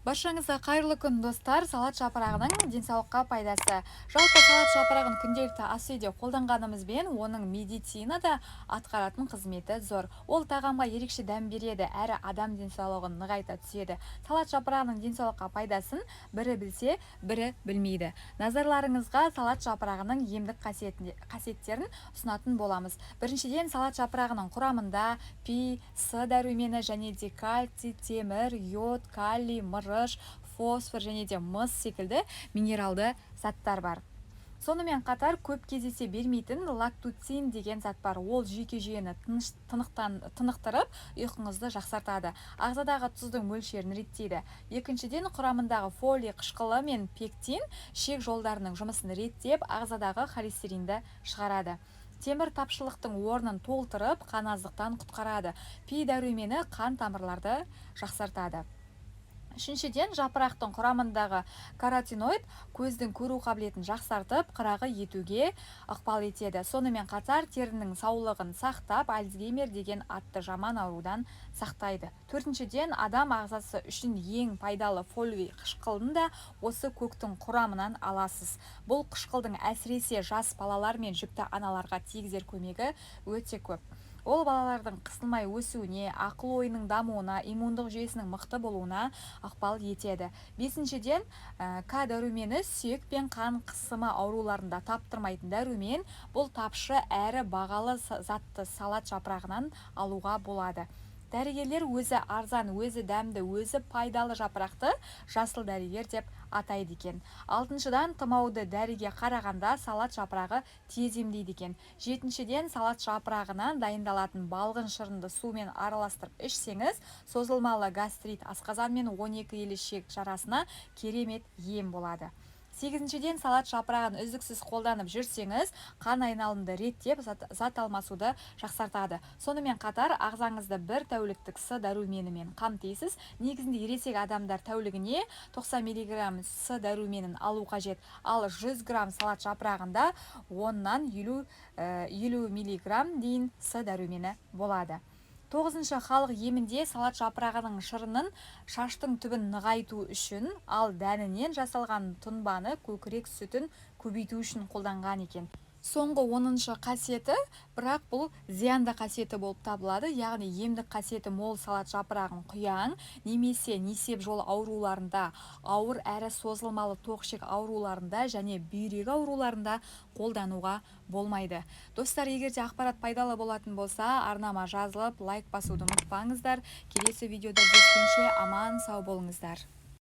Баршаңызға қайырлы күн, достар! Салат жапырағының денсаулыққа пайдасы. Жалпы, салат жапырағын күнделікті ас үйде қолданғанымызбен, оның медицинада атқаратын қызметі зор. Ол тағамға ерекше дәм береді әрі адам денсаулығын нығайта түседі. Салат жапырағының денсаулыққа пайдасын бірі білсе, бірі білмейді. Назарларыңызға салат жапырағының емдік қасиеттерін ұсынатын боламыз. Біріншіден, салат жапырағының құрамында П, С дәрумені және де кальций, темір, йод, калий, мырыш, фосфор және де мыс секілді минералды заттар бар. Сонымен қатар көп кездесе бермейтін лактуцин деген зат бар. Ол жүйке жүйені тынықтырып, ұйқыңызды жақсартады, ағзадағы тұздың мөлшерін реттейді. Екіншіден, құрамындағы фолий қышқылы мен пектин ішек жолдарының жұмысын реттеп, ағзадағы холестеринді шығарады, темір тапшылықтың орнын толтырып, қан аздықтан құтқарады. П дәрумені қан тамырларды жақсартады. Үшіншіден, жапырақтың құрамындағы каротиноид көздің көру қабілетін жақсартып, қырағы етуге ықпал етеді. Сонымен қатар терінің саулығын сақтап, Альцгеймер деген атты жаман аурудан сақтайды. Төртіншіден, адам ағзасы үшін ең пайдалы фолий қышқылын да осы көктің құрамынан аласыз. Бұл қышқылдың әсіресе жас балалар мен жүкті аналарға тигізер көмегі өте көп. Ол балалардың қысылмай өсуіне, ақыл ойының дамуына, иммундық жүйесінің мықты болуына ықпал етеді. Бесіншіден, К дәрумені сүйек пен қан қысымы ауруларында таптырмайтын дәрумен. Бұл тапшы әрі бағалы затты салат жапырағынан алуға болады. Дәрігерлер өзі арзан, өзі дәмді, өзі пайдалы жапырақты жасыл дәрігер деп атайды екен. Алтыншыдан, тұмауды дәріге қарағанда салат жапырағы тез емдейді екен. Жетіншіден, салат жапырағынан дайындалатын балғын шырынды сумен араластырып ішсеңіз, созылмалы гастрит, асқазан мен 12 елі ішек жарасына керемет ем болады. Сегізіншіден, салат жапырағын үздіксіз қолданып жүрсеңіз, қан айналымды реттеп, зат алмасуды жақсартады. Сонымен қатар ағзаңызды бір тәуліктік С дәруменімен қамтисыз. Негізінде ересек адамдар тәулігіне 90 миллиграмм С дәруменін алу қажет. Ал 100 грамм салат жапырағында оннан 50 миллиграмм дейін С дәрумені болады. Тоғызыншы, халық емінде салат жапырағының шырынын шаштың түбін нығайту үшін, ал дәнінен жасалған тұнбаны көкірек сүтін көбейту үшін қолданған екен. Соңғы, 10-шы қасиеті, бірақ бұл зиянды қасиеті болып табылады. Яғни емдік қасиеті мол салат жапырағын құяң немесе несеп жолы ауруларында, ауыр әрі созылмалы тоқ ішек ауруларында және бүйрек ауруларында қолдануға болмайды. Достар, егер де ақпарат пайдалы болатын болса, арнама жазылып, лайк басуды ұмытпаңыздар. Келесі видеода жүздескенше, аман сау болыңыздар.